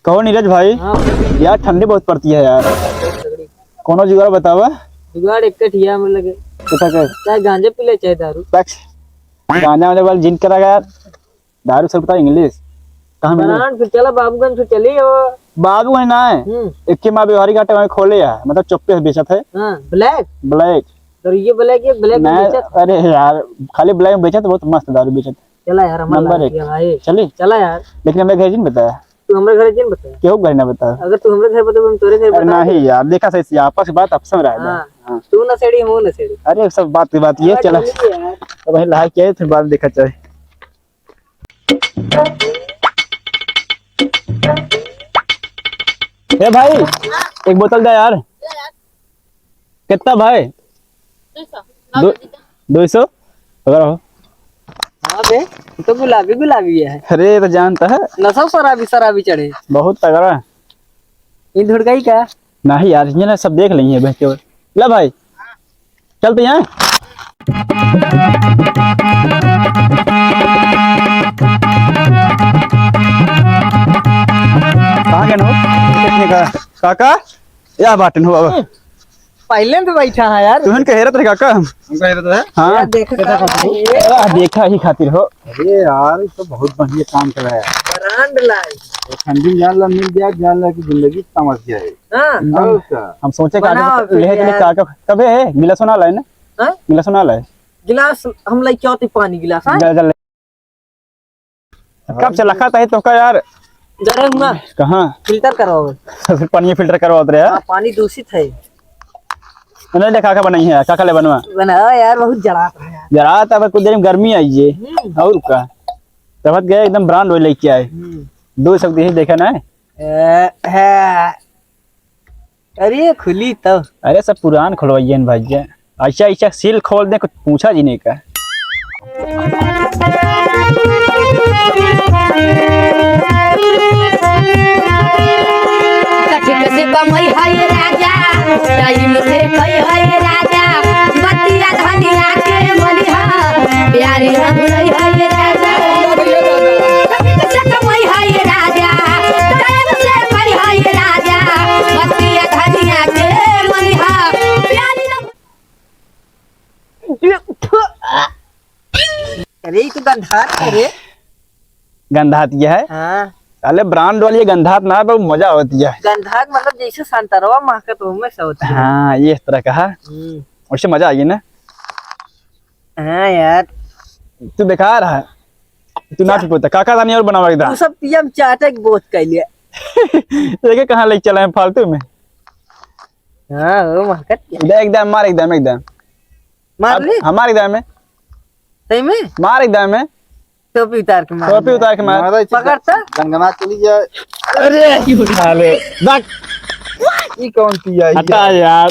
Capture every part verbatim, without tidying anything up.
कहो नीरज भाई, हाँ। यार ठंडी बहुत पड़ती है यार, बहुत तगड़ी। कोनो जुगाड़ बतावा। जुगाड़ एक ठिया में लगे। कैसा के? चाहे गांजा पी ले, चाहे दारू। बस, गांजा वाले वाला जिन करा यार, दारू से पता इंग्लिश। कहाँ मिले? ब्रांड से चला, बाबूगंज से चली हो। बाबूगंज ना है, हम्म। एक के माँ व्यवहारी घाटे वहीं खोले है, मतलब चुप्पे से बेचत है। हाँ, ब्लैक। ब्लैक। और ये ब्लैक, ये ब्लैक में मैं, बेचत। अरे यार, खाली ब्लैक में बेचत, बहुत मस्त दारू बेचत। चला यार, हमारा नंबर लाग एक। गया भाई। चली? चला यार। लेकिन हमें घर जिन बताया। तू हमरे घर जिन बताया। केहू घर ना बताया। अगर तू हमरे घर बताबे, हम तोरे घर अरे बताबे। नहीं यार, देखा सही से आपस में बात आपस में रहा है। हाँ। हाँ। तू नशेड़ी, हम नशेड़ी। अरे सब बात की बात ये, बात चला। नहीं है यार। तो वहीं ला के फिर बाद में देखा चाहे। ए भाई, एक बोतल दे यार। कितना भाई? दो सौ। दो, दो सौ? पकड़ो। हाँ बे, तू तो गुलाबी गुलाबी है। अरे, तो जानता है। नशा शराबी शराबी चढ़े। बहुत तगड़ा। ये धुड़काई का? नहीं यार, ये ना सब देख लेंगे बहते हुए। ला भाई, चलते हैं। कहाँ गए हो? कितने का? काका, या बाटन हो अब। पहले तो बैठा है यार। तुहन के हेरत रहे काका हम। हम कह रहे थे। हाँ। यार, देखा कैसा था तू? ये। आ, देखा ही खातिर हो। अरे यार, ये तो बहुत बढ़िया काम चला है। ब्रांड लाइफ। ठंडी जान ला मिल जाए, जान ला कि जिंदगी समझ जाए। हाँ। और क्या? हम सोचे का बनाओ आज फिर लेहे के लिए यार। काका, कबे है? गिलासो ना लाए ना? हाँ? गिलासो ना लाए। गिलास हम लेके आते पानी गिलास, हाँ? जा, जा ले। कब से लखा तही तो का यार? जरे हुआ। कहाँ? फिल्टर करवाओ। फिर पानी फिल्टर करवावत रहे, हाँ? हाँ, पानी दूषित है। नहीं ले, काका बनाई है, काका ले बनवा। बनाओ यार, बहुत जड़ात है यार। जड़ात है, अब कुछ देर में गर्मी आई है। हम्म। और का? तब गए एकदम ब्रांड ऑयल लेके आए। हम्म। दो सौ देखे ना है? ए, है। अरे खुली तो। अरे सब पुरान खुलवाइए न भैया, ऐसा ऐसा सील खोल दे, कुछ पूछा जी नहीं का। कठिन से कमाई है राजा, टाइम से खाई है राजा, बतिया धनिया के मनिहा, प्यारी ना भुलई है राजा। कठिन से कमाई है राजा, टाइम से खाई है राजा, बतिया धनिया के मनिहा, प्यारी ना। अरे, ये तो गंधात है रे। गंधात ये है? हाँ। साले ब्रांड वाली ये गंधात ना है, पर मजा होती है। गंधात मतलब जैसे संतरवा महकत हो, में से होती है। हाँ, ये इस तरह का है। हम्म। उससे मजा आएगी ना? हाँ यार। तू बेकार है। तू ना क्या? पी पोता। काका तानी और बनावा एकदम। तू सब पियम चाटे के बोत कर लिया। ये के कहाँ लेके चला है फालतू में? हाँ, वो महकत क्या? दे एकदम, मार एकदम, एकदम। मार अब ली? हमार एकदम है। सही में? मार एकदम है। टोपी उतार के मार। टोपी उतार के मार। मारा इसे पकड़ तो। गनगना चली जाए। अरे, साले। बक। ई कौन पिया है हटा यार? यार।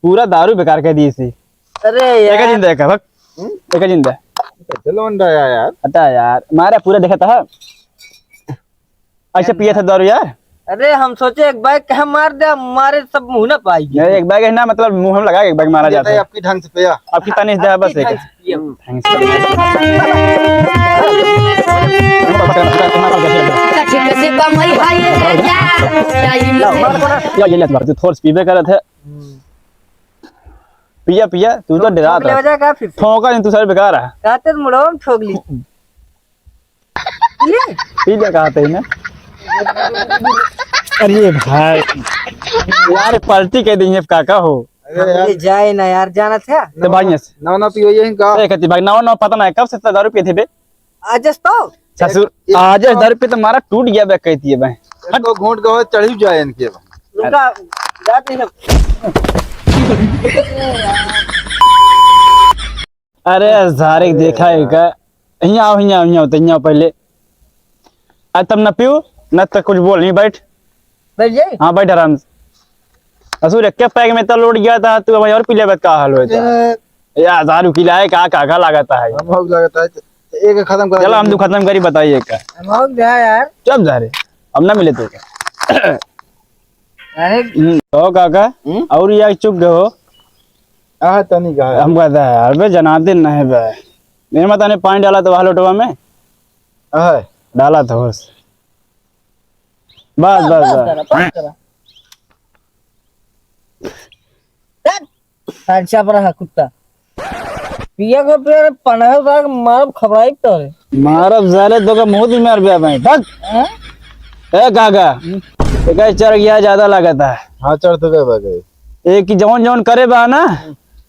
पूरा दारू बेकार कर दी इसी। अरे यार। एक जिंदा है, बक। हम्म? एक जिंदा। कैसे लौंडा है यार? हटा यार। मारा पूरा देखा था। ऐसे पिया था दारू यार? अरे, हम सोचे एक बैग कहाँ मार दे, मारे सब मुँह ना पाई। नहीं, एक बैग है ना, मतलब, मुँह में लगा के एक बैग मारा ये जाता तो है। आपकी ढंग से पिया। आपकी तनी से बस आपकी एक। ढंग से पिया। हम्म, ढंग से। कठिन से कमाई भाई राजा, टाइम से। या, ये ले, तू थोड़ा पीबे करत है। हम्म। पिया, पिया, तू तो ठोक, डरा ठोक ले था। हो जाएगा फिर से। ठोका नहीं, तू सारे बेकार है। कहते तो मुड़वा में ठोक ली। ले। पी ले कहा थे ना। अरे भाई, यार पलटी कह दी है काका हो। अरे यार। अरे जाए ना यार, जाना था। तो भाई, नवा, नवा पियो ये का? ए, कहती भाई, नवा, नवा पता ना है, कब से इतना दारू पिए थे बे? आज तो। ससुर, एक, एक आज तो दारू पी तो मारा टूट गया बे, कहती है भाई। एक तो घोंट का हो, चढ़ी जाए इनके बे। उनका याद नहीं ना। अरे, सारे के देखा है का? हियाँ आओ, हियाँ आओ, हियाँ आओ, तो हियाँ आओ पहले। आज तब न पीऊ, न तो कुछ बोल, नहीं बैठ। बैठ जाए? हाँ, बैठ आराम से। असुर, एक पैग में तो लोट गया था, तू भाई और पी ले, का हाल होता है? ए। या, दारू की लाए, का, का, का लागत है? हम हो लागत है, एक खत्म कर चलो, हम दे। तू खत्म करी, बताइए का? हम हो गया यार। चुप जा रे, अब ना मिले तो का? अरे। हम्म, तो काका, हम्म? और या चुप गए हो? आह, तनी का है। हम कहता है, "अबे जनाते नहीं बे। मेरे माता ने पानी डाला तो वहाँ लोटवा में।" आह। डाला तो होश। बस, बस, बस, बस। करा, बस करा। हट। अच्छा पर है कुत्ता। पिया को पेड़ पनहर बाग मारब खबराई तो रे। मारब साले तो का मुंह दी मार बे भाई। भाग। हैं? ए काका। हम्म। एक चढ़ गया ज्यादा लागत है। हाँ, चढ़ तो गए भाग। एक की जौन जौन करे बा ना,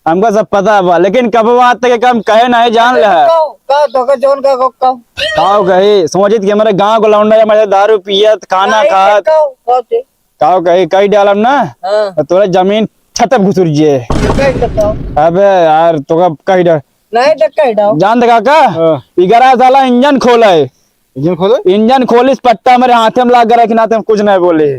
हमका सब पता बा, लेकिन कब बात तक हम कहे नहीं जान ले। का, का, तो का जौन का, का, का? काव कही, सोचित कि हमारे गांव को लौंडा है, हमारे दारू पियत, खाना नहीं, खात। का, का, का, काव कही, कही डालम ना, हाँ। तो तोरा जमीन छत पे घुसुर जे। कही तो का? अबे यार, तो का कही डाल। नहीं तो कही डाल। जान दे काका, हाँ। इगरा साला इंजन खोले। इंजन खोले? इंजन खोलिस, पट्टा मेरे हाथे में लाग गए कि नाते हम कुछ नहीं बोले।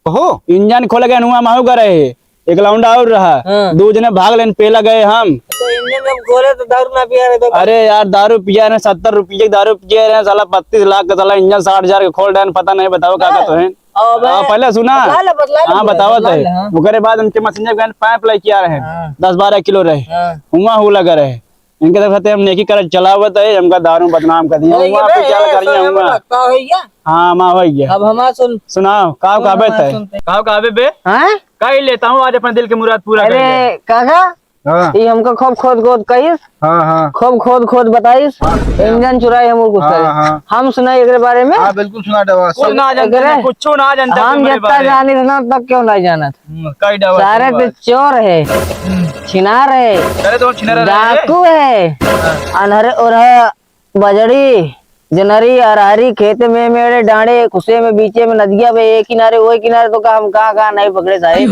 ओहो। इंजन खोले के हुआ माहू करे है। एक लौंडा और रहा। हाँ। दो जने भाग लेन, पेला गए हम। तो इंजन जब खोले तो दारू ना पिया रहे तो? अरे यार, दारू पिया रहे, सत्तर रुपये की दारू पिया रहे, साला बत्तीस लाख का साला इंजन साठ हजार के खोल डायन, पता नहीं, बताओ का हाँ। का तो है। अब हाँ, पहले सुना। बतला ले, बतला ले, हाँ, बतला बतावत ले, है। हाँ। ओकरे बाद उनके मैसेंजर गन पाइप लेके आ रहे हैं। हाँ। दस बारह किलो रहे। हाँ। हुआ हु लगा रहे। इनके तरफ से हम नेकी करत चलावत है, हमका दारू बदनाम कर दिया। नहीं, हुआ ये पे बे, क्या ये करिए सब हुआ? लगता है ये। हाँ, माँ हो गया। अब हमार सुन। सुनाओ, काव अब काबे हमार थे? सुनते। काव काबे बे? हैं? का ही लेता हूँ, आज अपने दिल की मुराद पूरा कर अरे, ले। काका, हाँ। ये हमको खूब खोद खोद कहिस, हाँ, हाँ। खूब खोद खोद बताइस, हाँ, सुना। इंजन चुराई हम कुछ हाँ, करे। हाँ। हम सुनाई एकरे बारे में। हाँ, बिल्कुल सुना देवा। कुछ ना जानते एकरे हैं, कुछ ना जानते हम हमारे जितना बारे में। जानित ना, तब क्यों नहीं जानत? हम्म, कई डबल सारे सही तो बात। चोर है, हम्म। छिनार है, अरे तो छिनार है। डाकू है, हाँ। अनहरे ओरहा बजड़ी, जनरी, अरहरी, खेत में मेरे डांडे, खुसे में, बीचे में, नदिया में, एक किनारे, वही किनारे, तो का हम कहाँ, कहाँ नहीं पकड़े साहेब।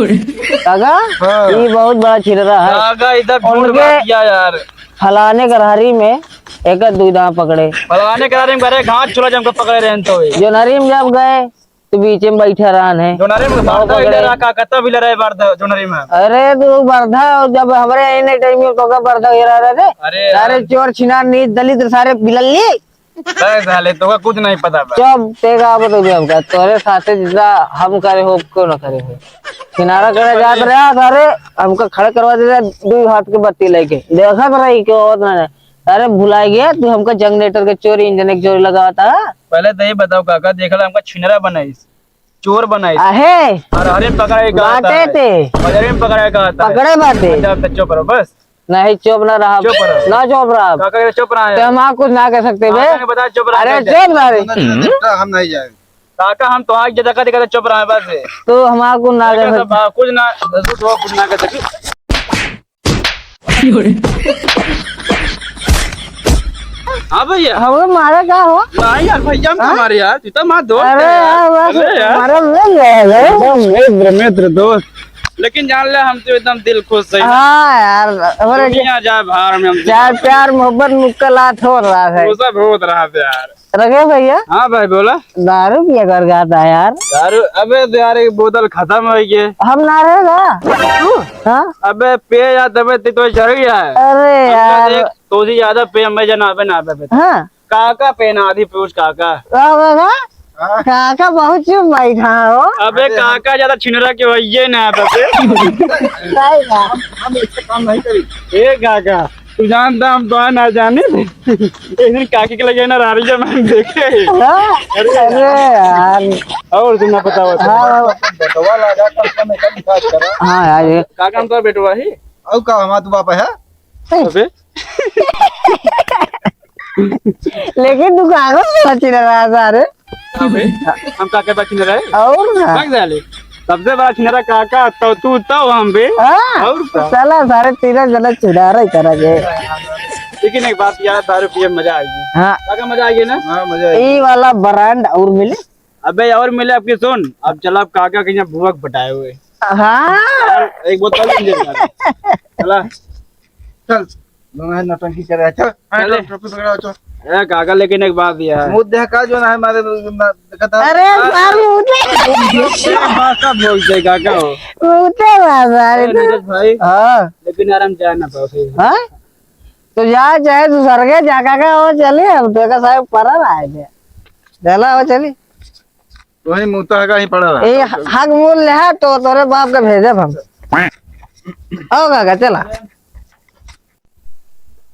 काका, हाँ। ये बहुत बड़ा छिनरा है। काका, इधर झूठ उनके बात किया यार। फलाने करहरी में एक दुई दांव पकड़े। फलाने करहरी में करे घास छोला जम के पकड़े रहे तो ये। जनरी में जब गए, तो बीचे में बैठा रहन है। जोनरी में तो बर्धा पकड़े। हिला रहा का, कत्ता भी लड़ाई बर्धा, जोनरी में। अरे तू बर्धा, जब हमरे एने टाइम में तो का बर्धा गिरा रहे थे। अरे अरे यार। चोर छिनार नीच दलित सारे बिलल्ली। अरे साले, तो का कुछ नहीं पता बा। चुप, ते का बता दे हमका, तोरे साथे जितना हम करे हो, क्यों ना करे हो। किनारा करे जात रहा सारे, हमका खड़ा करवा देता, दो हाथ के बत्ती लेके। देखत रही, क्यों होत ना। अरे भुला गया तू, हमका जनरेटर के चोरी, इंजन के चोरी लगावता। पहले तो ये बताओ काका, देखला हमका छिनरा बनाइस, चोर बनाइस। आहे। अरहरी में पकड़े का आता बाटे है। ते। बजरी में पकड़े का आता है। पकड़े बाटे। अच्छा, अब तो चुप रहो बस। नहीं, चुप ना रहा। चुप रहो। ना चुप रहा। काका के चुप रहा है। तो हम कुछ ना कर सकते बे। काका ने बताया चुप रहा अरे है। चुप रहा रे। हम नहीं जाए। काका हम तो आज जगह देखा चुप रहा है बस। तो हम कुछ ना कर सकते। कुछ ना, कुछ ना कर सकते। हाँ भैया। हमको मारा का हो? नहीं यार, भैया हम हाँ? मारे यार, तू तो मार दोस्त अरे है यार। यार, बस अरे यार। मारा मिल गया है। एकदम मित्र, मित्र, दोस्त। लेकिन जान ले, हम तो एकदम दिल खुश है। हाँ यार, हमारे दुनिया जाए बाहर में, हम तो चार प्यार मोहब्बत मुक्कलात हो रहा है। वो सब होत रहा था यार। रखे भैया। हाँ भाई, बोला। दारू पिया कर गया था यार। दारू? अबे तो यार, एक बोतल खत्म हो गई। हम ना रहेगा। तू? हाँ? अबे पे या तबे ते तो चढ़ गया है। अरे हमका यार। देख, तो जी ज्यादा पे, मैं जना पे ना पे। हाँ। काका पे ना आधी पूछ काका। का होगा? हाँ। काका बहुत चुप बैठा हो। अबे अरे हम काका ज्यादा छिनरा के वही ना पे। सही बात। हम ऐसे काम नहीं करी। ए काका, तू जानता हम तो ना जाने। एक दिन काकी के लगे ना रारी जब हम देखे। हाँ? अरे अरे यार। और सुना पता होता। हाँ। बेटवा लगा कम से कम एक आध बात करो। हाँ यार, ये काका हम तो बेटवा ही। और का हमारा तो बाप है? अबे। लेकिन तू कागज में बची रहा था रे। अबे, हम काका बची रहे? और ना। भाग जाले। सबसे बड़ा छिनरा काका, तो तू, तो हम बे। हाँ, और का? साला सारे तीनों जना छिनारा ही करा गए। लेकिन एक बात यार, दारू पिए में मजा आएगी। हाँ। काका मजा आएगी ना? हाँ, मजा आएगी। ई वाला ब्रांड और मिले? अबे और मिले आपकी सुन, अब चला आप काका के यहाँ बुआ के पटाए हुए। हाँ। और एक बोतल ले ले यार। चला। चल, दोनों है नौटंकी करे, चल। चले। टोपी पकड़ा, चल। ए काका, लेकिन एक बात यार। मुंह देख का जो ना है मारे, ना, कहता अरे, आ, मार मुंह दे। ये बात सब बोलते काका हो। मुंह दे बाबा, अरे ए, तो। नीरज भाई। हाँ। लेकिन यार, हम जा ना पाओ, सही है। हाँ? तो जा, चाहे तू सरगे जा, काका, हो चली, हम तो का साहब परा रहा है। चला, हो चली। वही मुंह तो हगा ही पड़ा रहा। ए, हग मुंह ले हा, तो तोरे बाप के भेजब हम। आओ काका, चला।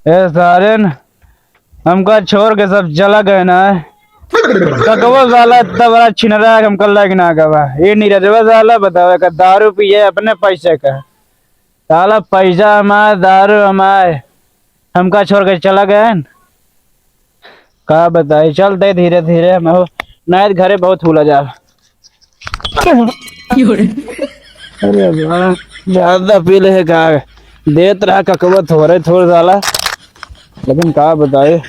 ए सारेन, हमका छोड़ के सब चला गए ना है। ककवा साला इतना बड़ा छिनरा है, हमका लग ना गवा। ये नीरजवा साला बतावे का, दारू पिए अपने पैसे का। साला पैसा हमार, दारू हमार, हमका छोड़ के चला गए। का बताई, चलते धीरे धीरे हम हो, नहीं तो घरे बहुत हुला जा। अरे वाह, ज्यादा पी ले है का? देत रहा ककवा थोड़े थोड़े साला, लेकिन का बताई।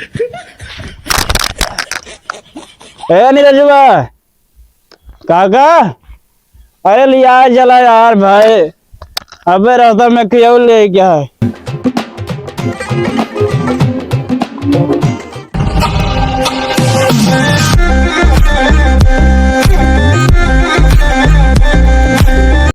ए नीरजवा, काका, अरे लिया चला यार भाई, अबे रास्ता में क्यों ले गया है?